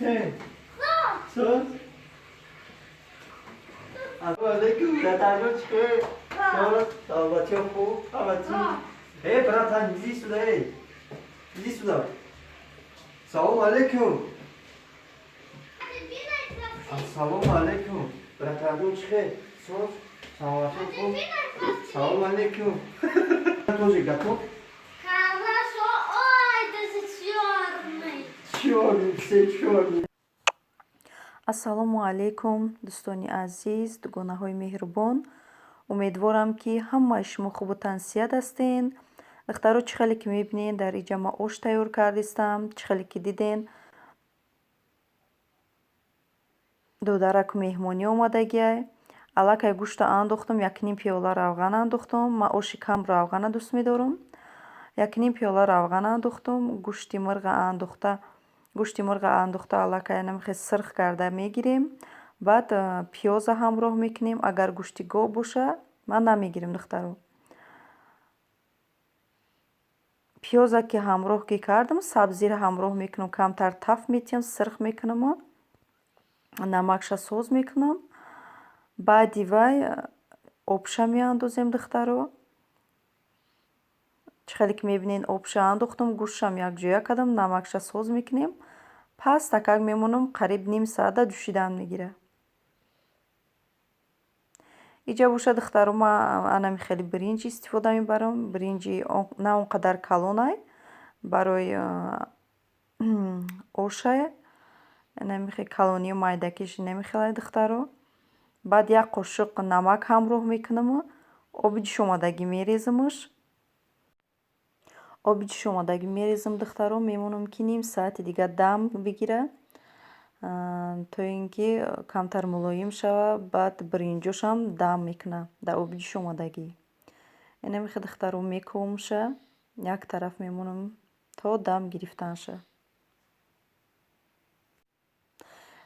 Чихе? Соз? Алейкум, братанҷон, чихе? Соз? Саломатиё хуб? Ҳамати? Э, братан, иди сюда, эй. Иди сюда. Салом алейкум. Ассалому алейкум. Братанҷон, чихе? Соз? Саломатиё хуб? Салом алейкум. Тоже готов? Хорошо. Ой, даже черный. Черный, все черный. Ассалому алайкум, дӯстони азиз, дугонаҳои меҳрубон. Умедворам, ки ҳамаи шумо хубу тансиҳат ҳастен. Духтаро, чӣ хеле ки мебинед, дар иҷа ма ош тайёр кардистам. Чӣ хеле ки диден, додараку меҳмонӣ омадагиай. Аллакай гӯшта андохтам, якним пиёла равған андохтам. Ман оши кам равғана дӯст медорам. Якним пиёла равған андохтам, гӯшти мурға андохта, аллакай намихе сирх карда мегирем. Баъд пиёза ҳамроҳ мекунем. Агар гӯшти гов боша, ман намегирем, духтаро. Пиёза ки ҳамроҳ ки кардам, сабзиро ҳамроҳ мекунам, камтар таф метиҳам, сирх мекунаму намакша соз мекунам. Баъди вай обша меандозем, духтаро. Чӣ хеле ки мебинед, обша андохтам, гӯштшам якҷоя кардам, намакша соз мекунем. Пастакак мемонам, қариб ним соата ҷӯшидан мегирад. Иҷа боша, духтаро, ман анами хеле биринҷ истифода мебарам. Биринҷи на он қадар калонай, барои ошае. Намихе калонию майдакиш намехелай, духтаро. Баъд як қошуқ намак ҳамроҳ мекунаму оби ҷӯшомадагӣ мерезамаш. Оби ҷӯшомадагӣ мерезам, духтаро, мемонам, ки ним саати дига дам бигира, то ин ки камтар мулоим шава. Баъд биринҷошам дам мекунам дар оби ҷӯшомадагӣ. Инамихе, духтаро, мекӯмша, як тараф мемонам то дам гирифтанша.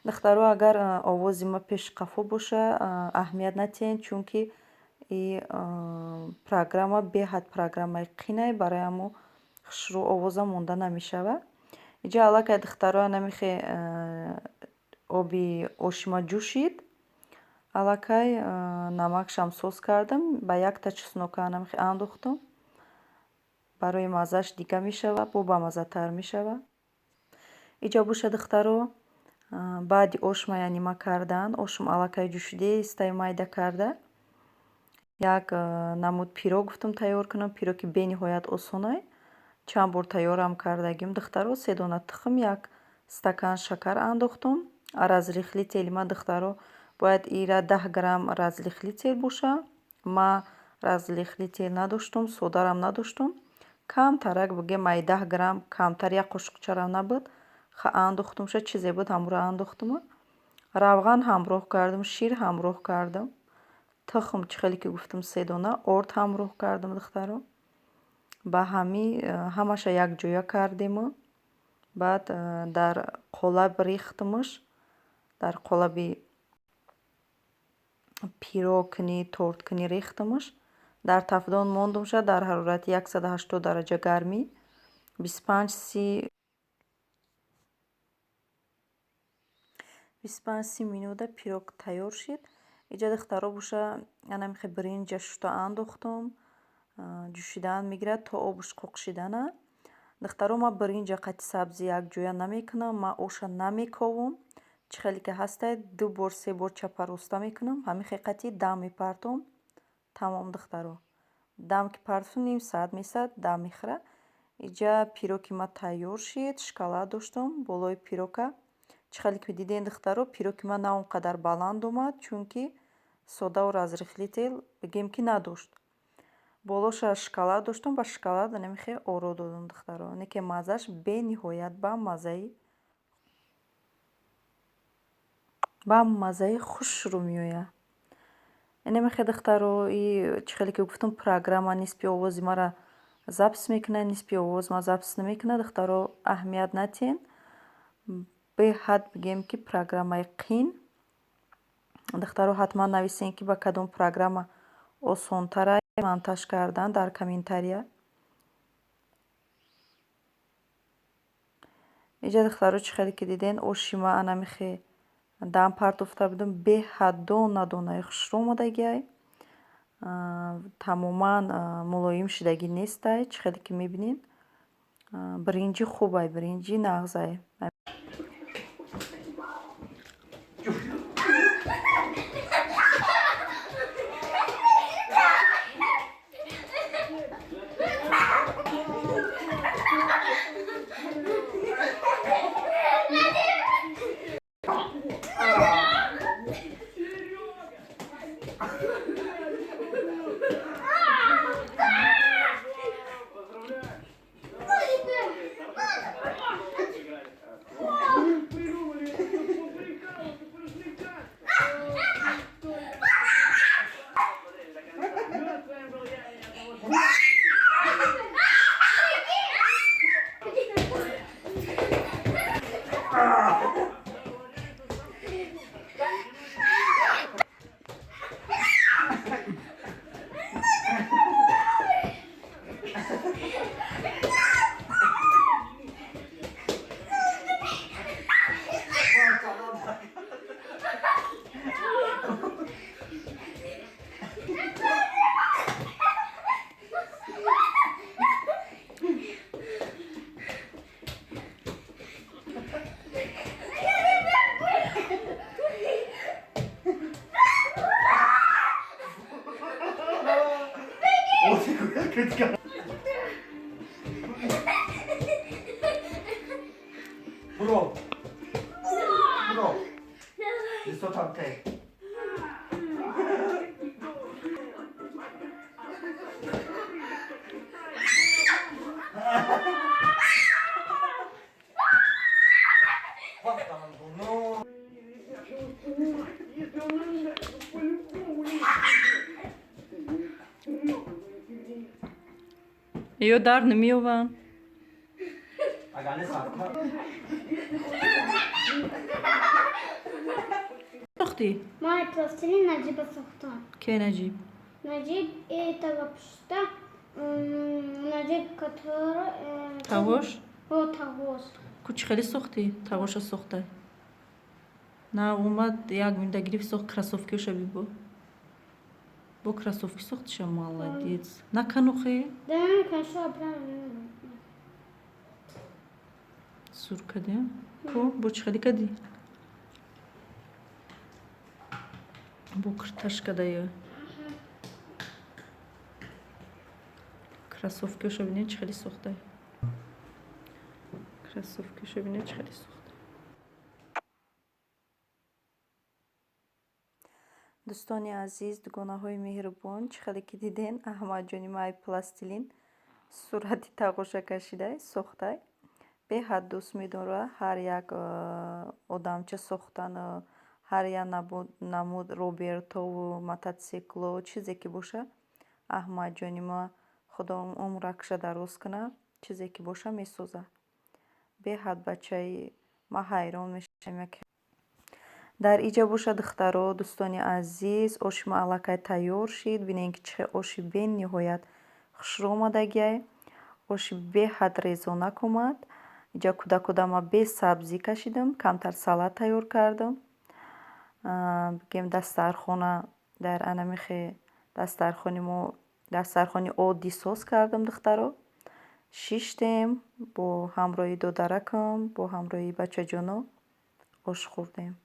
Духтаро, агар овози ма пеши қафо боша, аҳамият натиҳед, чунки и программа беҳад программаи қинай, барои ҳамо хушрӯ овоза монда намешавад. Иҷа аллакай, духтаро, намихе оби ошима ҷӯшид. Аллакай намакшам соз кардам, ба якта чеснока намихе андохтам. Барои маззааш дига мешава, бо бамаззатар мешава. Иҷа боша, духтаро, баъди ошма яъне кардан, ошум аллакай ҷӯшидеистай, майда карда. Як намуд пирог гуфтам тайёр кунам, пироги бениҳоят осонай. Чанд бор тайёрам кардагим, духтаро. Се дона тухм, як стакан шакар андохтам. Разрыхлители ма, духтаро, бояд ира 10 грамм разрыхлитель боша. Ма разрыхлитель надоштум, содарам надоштум. Камтарак, бигем, ай 10 грамм камтар, як қошуқчарам набуд. Андохтумша, чизе буд, ҳамонро андохтуму. Равған ҳамроҳ кардам, шир ҳамроҳ кардам. Тухм, чӣ хеле ки гуфтам, се дона, орд ҳамроҳ кардам, духтаро. Ба ҳами ҳамаша якҷоя кардему баъд дар қолаб рехтамаш, дар қолаби пирог кунӣ, торт кунӣ рехтамаш. Дар тафдон мондумша дар ҳарорати 180 дараҷа гармӣ 25-30 минута пирог тайёр шид. Иҷа, духтаро, боша, анамихе биринҷа шуста андохтум, ҷӯшидан мегирад то обуш қоқшидана. Духтаро, ман биринҷа қати сабзӣ якҷоя намекунам, ман оша намековам. Чӣ хеле ки ҳастай, ду бор, се бор чапароста мекунам, ҳамихе қати дам мепартом. Тамом, духтаро. Дам ки партофтум, ним соат месад, дам мехӯрад. Иҷа пироги ма тайёр шид, шоколад доштум болои пирока. Чӣ хеле ки дидем, духтаро, пироги ман на он қадар баланд омад, чунки содаву разрыхлитель бигем ки надошт. Болоша шоколад доштум, ба шоколад намихе оро додам, духтаро. Не ки маззааш бениҳоят ба маззаи хушрӯ меояд. Инамихе, духтаро, и чӣ хеле ки гуфтам, программа нисфи овози маро запись мекунад, нисфи овоз ма запись намекунад. Духтаро, аҳамият натиҳед. Беҳад, бигем ки, программаи қин. Духтаро, ҳатман нависен, ки ба кадом программа осонтар монтаж кардан, дар комментария. Иҷа духтаро чӣ хеле ки диден, оши ма анамихе дам партофта будам, беҳад дона донаи хушрӯ омадагиай. Тамоман мулоим шидагӣ нестай, чӣ хеле ки мебинед. Биринҷи хубай, биринҷи нағзай. 불어. 불어. 리소트한테. Ё дар намеёванд. Сохтӣ? Мой пластилин Наджиба сохтан. Ке Наджиб? Наджиб это вообще Наджиб, который... Тағош? О, тағош. Ку чӣ хеле сохтӣ? Тағоша сохтай. На, омад як минута гирифт сохт кроссовкиша бибо. Бо кроссовки сохтиша, молодец. Наканухе? Да, конечно, правильно. Сур кадем? Ку, бо чӣ хеле кадӣ? Бо кирташ кадая. Кроссовкиша бинед чӣ хеле сохтай. Кроссовкиша бинед чӣ хеле сохтай. Дӯстони азиз, дугонаҳои меҳрубон, чӣ хеле ки диден, Аҳмадҷони май пластилин сурати тағоша кашидай, сохтай. Беҳад дӯст медорад ҳар як одамча сохтан, ҳар як намуд робертову, мототсикло, чизе ки боша, Аҳмадҷони ма худо умракша дароз кунад, чизе ки боша месозад. Беҳад бачаи ма ҳайрон мешавам. Дар иҷа боша духтаро, дӯстони азиз, оши ма аллакай тайёр шид. Бинед ки чӣ хел оши бениҳоят хушрӯ омадагиай. Оши беҳад резонак омад. Иҷа кӯдакода ма бе сабзӣ кашидам, камтар салат тайёр кардам. Бигем дастархона дар анамихе дастархони мо дастархони оддӣ соз кардам, духтаро. Шиштем бо ҳамроҳи додаракам, бо ҳамроҳи бачаҷоно ош хӯрдем.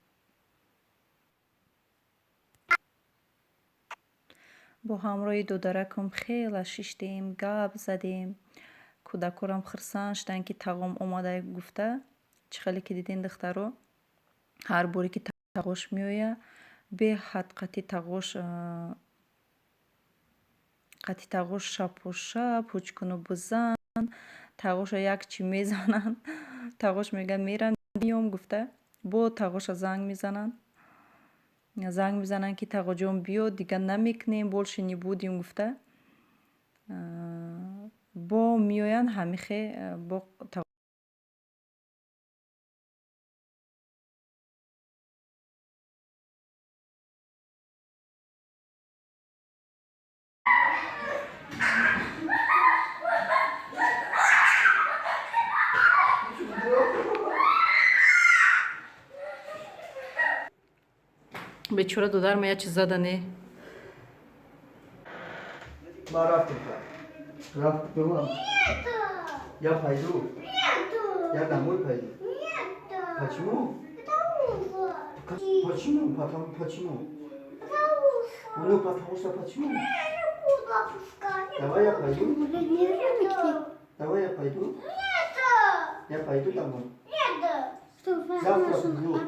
Бо ҳамроҳи додаракам хела шиштем, гап задем. Кӯдакорам хурсанд шуданд, ки тағом омада гуфта. Чӣ хеле ки диден, духтаро, ҳар боре ки тағош меояд, беҳад қати тағош шапошап, ҳучкуну бизан, тағоша як чӣ мезананд. Тағош мегӯяд мерам меём гуфта, бо тағоша занг мезананд. Занг мезананд, ки тағоҷон биё, дигар намекунем, больше не будем гуфта. Бо меоянд ҳамихе бо Бечора додарма я чиз зада не. Ма рафтем, рафтем. Я пойду. Я домой пойду. Почему? Почему? Потому, почему? Ну, потому что почему? Давай я пойду. Давай я пойду. Я пойду домой. Завтра приду.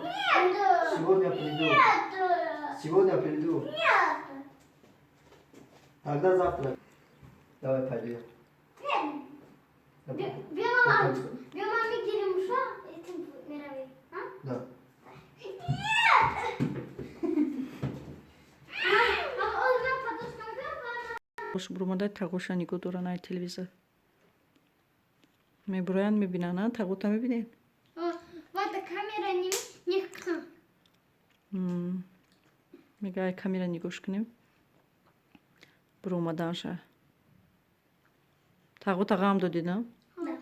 Сегодня приду. Сегодня приду. Тогда завтра. Давай пойду я. Я пойду. Я пойду. Мегиримша, меравӣ. Да. Бош, бурумада тағоша нигоҳ доран ай телевизор. Мебуроянд, мебинанд, а тағота мебинед? Вот камера не не Мега, ай камера нигоҳш кунем. Буромаданша. Тағота ғам додӣ, на? Да.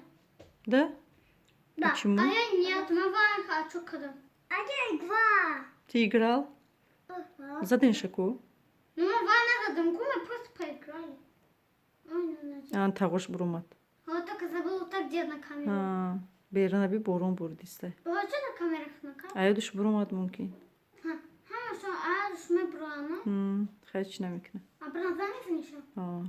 Да? Да. Почему? А я нет, мама хочу когда. А я игра. Ты играл? Заден шаку? Ну, мы ванна задумку, мы просто поиграли. Ой, ну, ну, Ан тағош буромад. А вот только забыла так, где на камеру. Берана би, борон бурдиста. Вот что на камерах на камеру? Аёдуш буромад мумкин. Ҳама шо аёдуш мебурана. Хайр, чӣ намекунад. А браза мезанишо? А.